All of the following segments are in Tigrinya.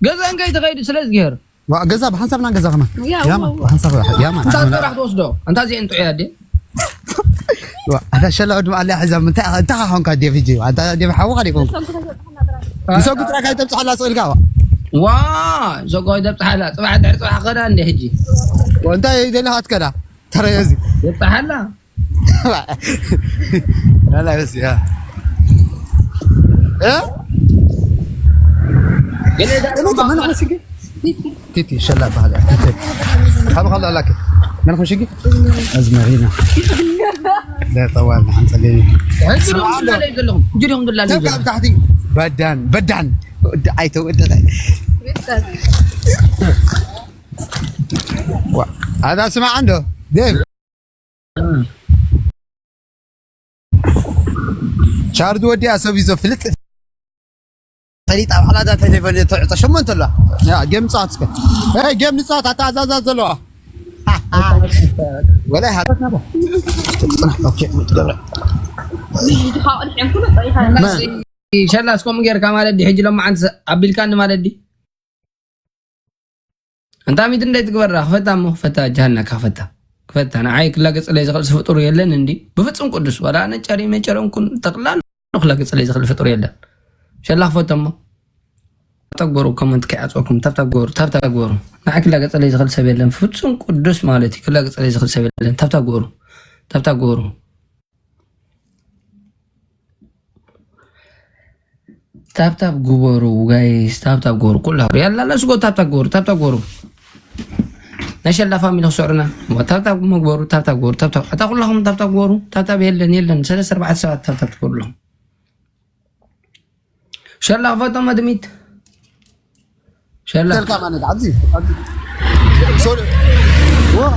ገዛ እንከይ ተኸይዱ ስለ ዝገር። ዋ፣ ገዛ ብሓንሳብ ና ገዛ ከማን። ያ፣ ያማ፣ ዋ፣ ዋ። ብሓንሳብ ያ፣ ያማ። እንታ ጥራሕ ትወስዶ። እንታ እዚአን ጥዑይ ኣዴ። ዋ፣ ኣታ ሸላ ወዲ ማዕልያ ሒዛ፣ እንታይ፣ እንታይ ኾንካ ዴቭ ጂ? ኣንታ ዴቭ ሓውኻ ዲኹም? ንሰጉ ጥራሕ ካይተብጽሓላ ስእልካ፣ ዋ። ዋ፣ ንሰጉ ካይተብጽሓላ። ጽባሕ ድሕሪ ጽባሕ ኸዳ እንደ ሕጂ። ዋ፣ እንታይ ደለኻ ትከዳ? ተረዮ እዚ። የብጽሓላ። لا لا بس يا ها قال لي ده انت من خشك تيتي شلا بهذا تيتي خلو خلو لك من خشك ازمرينا لا طوال عن سليم الحمد لله عليكم. جريهم بالله عليكم. تحتي بدان بدان. عيتو هذا سمع عنده ديف. ቻርጅ ወዲኣ ሰብ እዩ ዘፍልጥ። ፈሊጣ ባዕላ እዛ ቴሌፎን ትዕጾ ሸሞንተ ኣለዋ። ያ፣ ጌም ንጻወት እስከ። ኤይ፣ ጌም ንጻወት፣ ኣታ ኣዛዛ ዘለዋ። ወላይ ሃ-፣ ጽናሕ፣ ኦኬ፣ ምትገብረ። መን? ሸላ እስከም ጌርካ ማለት ዲ፣ ሕጂ ሎማዓንቲ ኣቢልካኒ ማለት ዲ? እንታሚት እንደ ትግበራ ክፈታ እሞ ክፈታ ጃሃና ካፈታ ክፈታ ንዓይ ክላገጸለይ ዝኽእል ፍጡር የለን እንዲ ብፍጹም ቅዱስ ዋላ ነጨሪ መጨረንኩን ጠቕላላ ክላገጸለይ ዝኽእል ፍጡር የለን። ሸላ ክፈቶ እሞ ተግበሩ ኮመንት ከይዓጽወኩም ታብታብ ግበሩ ታብታብ ግበሩ። ንዓይ ክላገጸለይ ዝኽእል ሰብ የለን ፍጹም ቅዱስ ማለት እዩ። ክላገጸለይ ዝኽእል ሰብ የለን። ታብታብ ግበሩ ታብታብ ግበሩ። ታብታብ ግበሩ ጋይስ ታብታብ ግበሩ ኩላ ያላ ለስጎ ታብታብ ግበሩ ታብታብ ግበሩ። ናይ ሸላ ፋሚሊ ክስዕሩና ታብታብ መግበሩ ታብታብ ግበሩ ታብታብ ኣታ ኩላኹም ታብታብ ግበሩ። ታብታብ የለን የለን ሰለስተ ኣርባዕተ ሰባት ታብታብ ትግበሩ ኣለኹም። ሸላ ክፈቶም ኣድሚት ሸላ ተልካ ማለት ኣብዚ ኣብዚ ሶሪ ዋ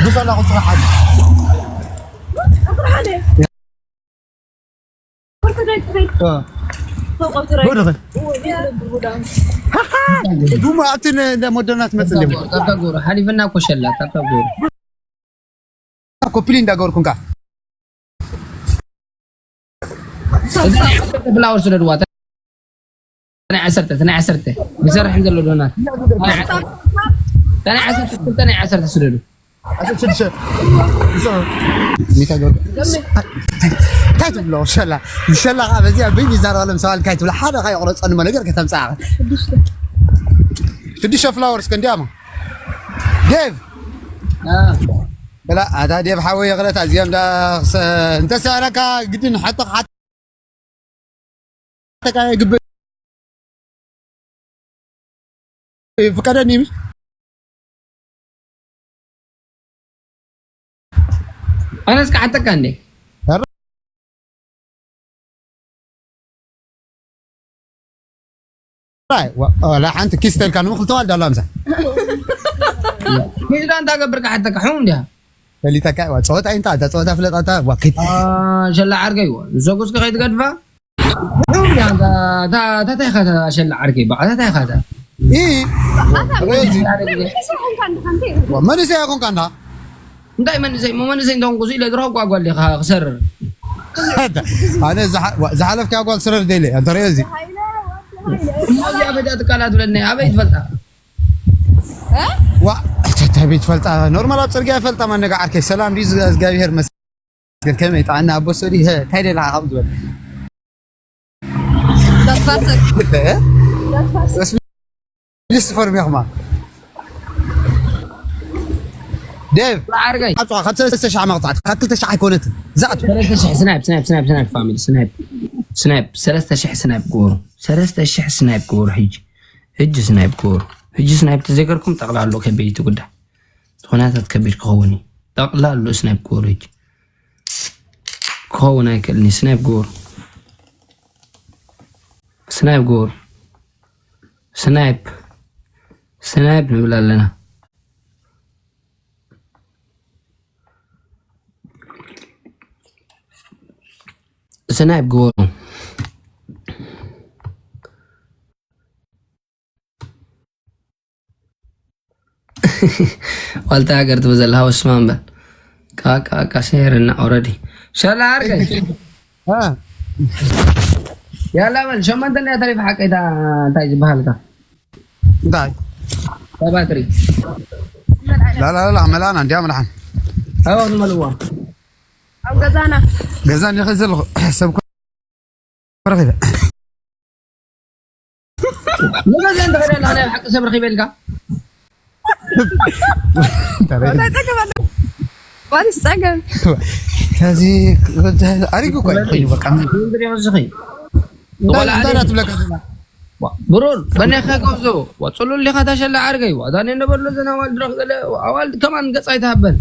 ብሰላ ቁጽራ ሓደ ዱማ ኣብቲ እንደ ሞደና ትመጽእ እንደ ታብታ ጎሮ ሓሊፍና እኮ ሸላ ታብታ ጎሮ ኮፒሊ እንዳገበርኩንካ ፍላወር ስደድዋ። ናይ ዓሰርተ ናይ ዓሰርተ ዝሰርሕ ዘሎ ዶናት ናይ ዓሰርተ ናይ ዓሰርተ ክልተ ናይ ዓሰርተ ስደዱ። እንታይ ትብሎ ሸላ ሸላ ካ በዚኣ ብኝ ይዛረባሎም ሰባል ካይ ትብሎ ሓደ ካ ይቆረጸ ንሞ ነገር ከተምጻ ሽዱሽተ ፍላወር እስከ እንዲያማ ዴቭ በላ ኣታ ዴቭ ሓወይ የቕረታ እዚኦም ዳ እንተሰረካ ግድን ሓጥቕ ሓጥቃ ይግብእ ፍቀደኒ ኣነስ ክሓተካ እንዴ ራይ ወላ ሓንቲ ኪስ ተልካ ንሞ ክልተ ዋልዳ ኣላ ምሳ ኪስዳ እንታይ ገብር ክሓተካ ሕሙ እንዲያ ፈሊጠካ ዋ ጸወታ ኣይንታ እታ ጸወታ ፍለጣታ ዋ ክት ሸላ ዓርከይ ዋ ንሰጉስኪ ከይትገድፋ ሕሙ እንዲያ እንታይ ሸላ ዓርከይ በቃ እንታይ ካታ መንእሰይ ኣይኮንካ እንዳ እንታይ መንእሰይ እሞ መንእሰይ እንተኾንኩ ኢለ ዝረኸብኳ ጓል ዲኻ ክሰርር ኣነ ዝሓለፍካ ጓል ስረር ደለ ኣንተ ሪኦ እዚ እዚኣ በጃ ትቃላ ትብለኒ ኣበይ ትፈልጣ ዋ እንታይ ቤት ፈልጣ ኖርማል ኣብ ፅርግያ ፈልጣ ማነጋ ዓርከይ ሰላም ድዩ እግዚኣብሔር መስገን ከመይ ጣዕና ኣቦ ሰዲ እንታይ ደላ ካብ ዝበል ሊስት ፈርም ያኹማ ዴቭ ዓርገይ ካብ ሰለስተ ሺሕ መቕፃዕቲ ካብ ክልተ ሺሕ ኣይኮነትን ዝኣቱ ሰለስተ ሺሕ ስናይፕ ስናይፕ ስናይፕ ስናይፕ ፋሚሊ ስናይፕ ስናይፕ ሰለስተ ሺሕ ስናይፕ ግበሩ ሰለስተ ሺሕ ስናይፕ ግበሩ ሕጂ ሕጂ ስናይፕ ግበሩ ሕጂ ስናይፕ ተዘይገርኩም ጠቕላሎ ከበይቲ ጉዳይ ዝኾነታት ከቢድ ክኸውን እዩ ጠቕላሎ ስናይፕ ግበሩ ሕጂ ክኸውን ኣይክእልን እዩ ስናይፕ ግበሩ ስናይፕ ግበሩ ስናይፕ ስናይፕ ንብል ኣለና ስናይፕ ግበሩ ዋልታ ሃገር ትበል ዘለካ ወስማ እምበር ቃቃቃ ሰሄርና ኦረዲ ሸላ ዓርከይ ያላ በል ሸመንተ እንድያ ተሪፋ ሓቀይታ እንታይ ዝበሃል እታ እንታይ ባትሪ ላላላ መላና እንዲያ መላሓን ኣዎ ንመልዋ ኣብ ገዛና ገዛ እንዲኸ ዘለኹ ሰብ እኮ ረኺበ ንገዛ እንተኸደ ኣለኻ ናይ ሓቂ ሰብ ረኺበ ኢልካ እንታይ ጸገም ኣሎ? ዋንስ ጸገም ከዚ ኣሪጉ እኮ እዩ በቃ እንግዲህ ወስኺ እንታይ እንታይ ትብለካ ዘላ ብሩር በናይካ ገብዞ ወፅሉ ሊኻ ታሸላ ዓርገይ ዋዳኔ ነበሎ ዘናዋል ድረኽ ገለ ኣዋል ከማን ገፃ ኣይትሃበን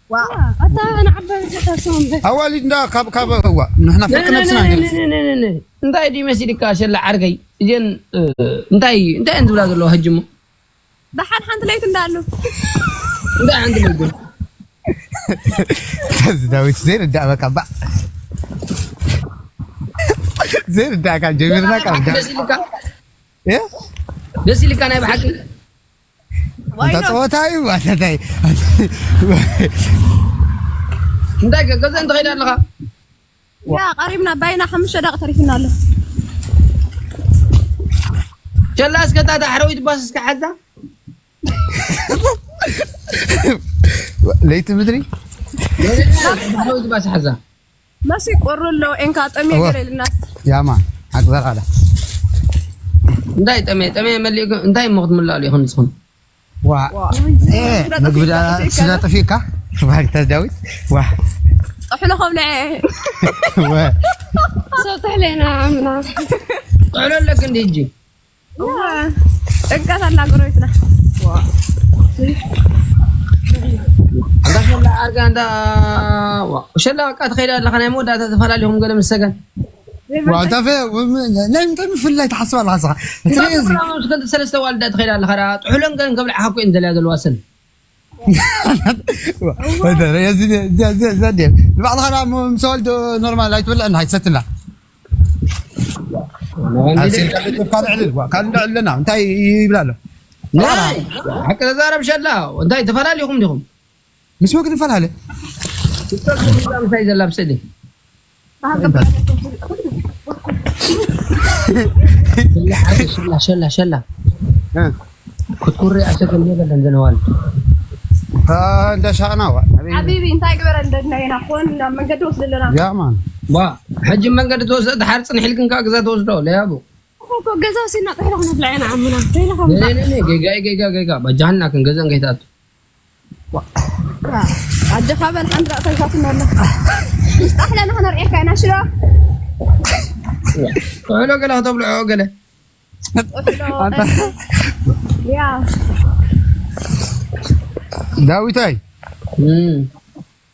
ዋ ኣታ ንዓበ ተሰምበ ኣዋሊድ እንዳ ካብ ካብ ዋ ንሕና ፍርቂ ነብስና እንደ እንታይ ድዩ መሲልካ ሸላ ዓርገይ እዚን እንታይ እንታይ እየን ዝብላ ዘለዋ ሕጂ እሞ ብሓድ ሓንቲ ለይቲ እንዳሉ እንታይ ሓንቲ ነገር እዚ ዳዊት ዘይርዳእ በቃ ባ ዘይርዳእካ ጀሚርና ካብ ዳ ደስ ኢልካ እ ደስ ኢልካ ናይ ብሓቂ እንታ ፀወታ እዩ ኣተታይ እንታይ ገ- ገዛ እንተኸይዳ ኣለኻ ያ ቀሪብና ባይና ሓሙሽተ ደቂ ተሪፍና ኣሎ ሸላ እስከ እታ ዳሕረዊት ባስ እስከ ሓዛ ለይቲ ምድሪ ዳሕረዊት ባስ ሓዛ መሲ ቆሮ ኣሎ ኤንካ ጠምየ እወ። ገለ ኢልናስ ያማ ሓቅዘር ኣላ እንታይ ጠመየ ጠመየ መሊእኩም እንታይ እሞ ክትምላእሉ ኢኹም ንስኹም ዋ እ፣ ምግቢ ዳ ስለ ጠፊእካ ባህግታ ዳዊት ዋ ጥሕሎ ከብልዐ ወ ሰብተሕ ለና ምና ጥዕሎ ኣለክ እንዲ ሕጂ እጋት ኣላ ጎረቤትና እንዳ ሸላ ዓርጋ እንዳ ዋ፣ ሸላ በቃ ትኸይዳ ኣለኻ ናይ መወዳእታ ተፈላለኹም ገለ ምስ ሰገን ዋ እንታይ ፈ ናይ እንታይ ምፍላይ ትሓስብ ኣለኻ ስኻ እቲ ርእዮ እዚ ክልተ ሰለስተ ዋልዳ ትኸይዳ ኣለኻ ዳ ጥሕሎን ገለን ከብልዓኻ እኮ እየን ዘልያ ዘለዋ ሰን ንባዕልኻ ምስ ወልዶ ኖርማል ኣይትበልዕና ኣይትሰትና ካልእ ዕልል ካልእ ዕልልና እንታይ ይብላ ኣሎ ናይ ሓቂ ተዛረብ ሸላ እንታይ ተፈላለኹም ዲኹም ምስ መግዲ ፈላለ እንታይ ዘላ ብስእሊ ሸላ ሸላ ሸላ ክትኩሪ ኣሸከም የበለን ዘነዋል እንዳ ሻቕና ዋ ሓቢቢ እንታይ ግበረ እንደድና ኢና ኮን ናብ መንገዲ ወስደለና ያማን ዋ ሕጂ መንገዲ ትወስዶ ድሓር ፅንሕ ኢልክን ከዓ ግዛ ትወስዶ ለያቡ እኮ ገዛ ሲና ጥሕሎ ክነብላ ኢና ዓምና ዘይለኻ ጌጋ ጌጋ ጌጋ ባጃህና ክንገዘን ከይትኣቱ ኣጀኻ በል ሓንዳ ተንካትና ኣሎ ምስጣሕለ ንኽነርእየካ ኢና ሽሎ ጥሕሎ ገለ ከተብልዖ ገለ ያ ዳዊታይ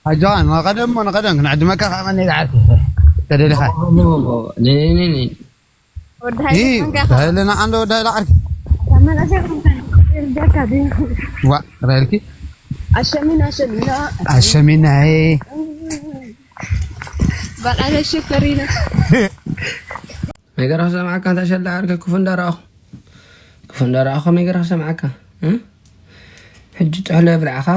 ኣጆኻ ንቐደም እሞ ንቐደም ክንዕድመካ ከዓ መን ይልዓል ተደሊኻ ወዲ ሃይለ ተህልና ዓንዶ ወዲ ሃይለ ዓርኪ ዋ ራይልኪ ኣሸሚና ኣሸሚና ኣሸሚናዬ በቃ ነሸፈሪና መይ ገረኽ ሰምዓካ እንታ ሸላ ዓርከ ክፉ እንዳረኣኹ ክፉ እንዳረኣኹ መይ ገረኽ ሰምዓካ እ? ሕጂ ጥሕሎ የብልዓኻ